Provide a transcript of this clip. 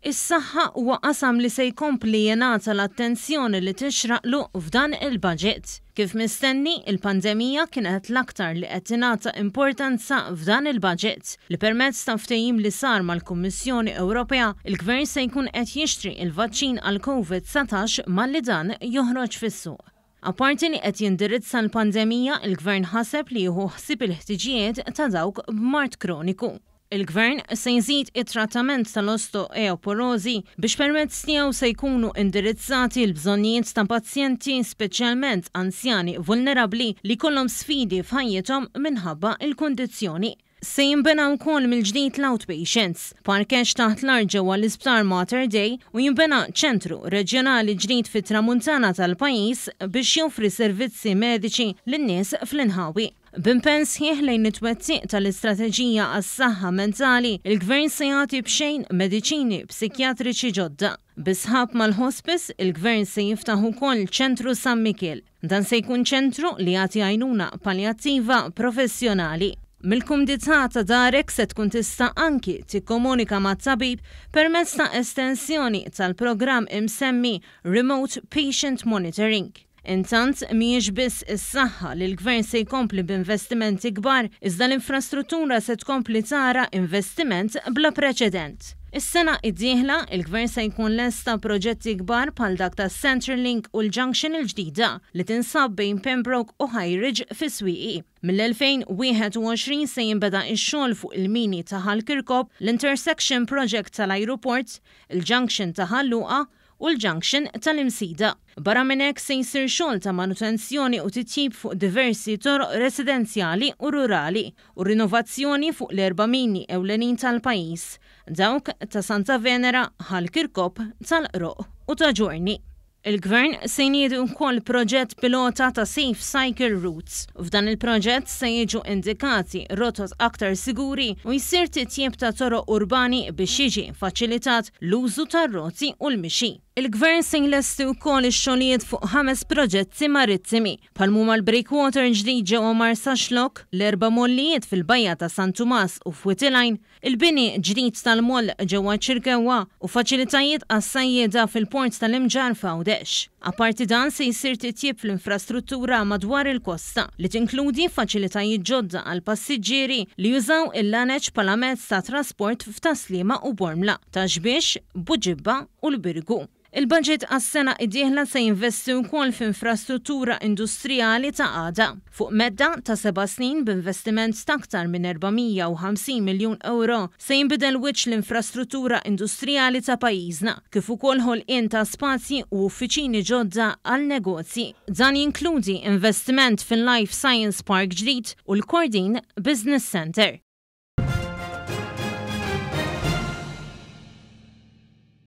Is-saħħa huwa qasam li se jkompli jingħata l-attenzjoni li tixraqlu f'dan il-budget. Kif mistenni, il-pandemija kienet l-aktar li qed tingħata importanza f'dan il-budget, li permezz ta' ftehim li sar mal-Kummissjoni Ewropea, il-Gvern se jkun qed jixtri l-vaċċin għall-Covid 19 malli dan joħroġ fis-suq. Apparti li qed jindirizza l-pandemija, il-Gvern ħaseb li jieħu ħsieb il-ħtiġijiet ta' dawk b'mard kroniku. Il-Gvern se jżid it-trattament tal-ostoeoporożi biex permezz tiegħu se jkunu indirizzati l-bżonnijiet ta' pazjenti speċjalment anzjani vulnerabbli li jkollhom sfidi f'ħajjithom minħabba l-kundizzjoni. Se jinbena wkoll mill-ġdid l-outpatients, parkeġġ taħt l-art ġewwa l-Isptar Mater Dei u jinbena ċentru reġjonali ġdid fit-Tramuntana tal-pajjiż biex joffri servizzi mediċi lin-nies fl-inħawi. B'impenn sħiħ lejn it-twettiq tal-istrateġija għas-saħħa mentali, il-Gvern se jagħti b'xejn mediċini psikjatriċi ġodda. Bi sħab mal-Hospice, il-Gvern se jiftaħ ukoll Ċentru San Mikiel. Dan se jkun ċentru li jagħti għajnuna paljattiva professjonali. Mill-kumdità ta' darek se tkun tista' anki tikkomunika mat-tabib permezz ta' estensjoni tal-programm imsemmi Remote Patient Monitoring. Intant, mhijiex biss is-saħħa li l-Gvern se jkompli b'investimenti kbar, iżda l-infrastruttura se tkompli tara investiment bla preċedent. Is-sena d-dieħla, il-Gvern se jkun lesta proġetti kbar bħal dak tas-Central Link u l-junction il-ġdida li tinsab bejn Pembroke u High Ridge fis-Swieqi. Mill-2021 se jinbeda x-xogħol fuq il-mini ta' Ħal Kirkop, l-intersection project tal-ajruport, il-junction ta' Ħal Luqa u l-junction tal-Imsida. Barra minn hekk se jsir xogħol ta' manutenzjoni u titjib fuq diversi toroq residenzjali u rurali u rinovazzjoni fuq l-erba' mini ewlenin tal-pajjiż, dawk ta' Santa Venera, Ħal Kirkop, tal-Qroqq u ta' Ġorni. Il-Gvern se jniedi wkoll proġett pilota ta' Safe Cycle Routes. F'dan il-proġett se jiġu indikati rotot aktar siguri u jsir titjib ta' toroq urbani biex jiġi faċilitat l-użu tar-roti u l-mixi. Il-Gvern se jlesti wkoll ix-xogħlijiet fuq ħames proġetti marittimi, bħal m'huma l-breakwater ġdid ġewwa Marsaxlokk, l-erba' mollijiet fil-Bajja ta' San Tumas u f'Wied il-Għajn, Il-bini ġdid tal-moll ġewwa ċ-Ċirkewwa u faċilitajiet għas-sajjieda fil-Port tal-Imġarr f'Għawdex. Apparti dan se jsir titjib fl-infrastruttura madwar il-kosta, li tinkludi faċilitajiet ġodda għall-passiġġieri li jużaw il-laneċ bħala mezz ta' trasport f'Tas-Sliema u Bormla, Ta' Xbiex, Buġibba u l-Birgu. Il-baġit għas-sena d-dieħla se jinvesti wkoll f'infrastruttura industrijali ta' għada. Fuq medda ta' seba' snin b'investiment t'aktar minn 450 miljun ewro se jinbidel wiċċ l-infrastruttura industrijali ta' pajjiżna, kif ukoll ħolqien ta' spazji u uffiċini ġodda għal negozji. Dan jinkludi investiment fil-Life Science Park ġdid u l-Kordin Business Centre.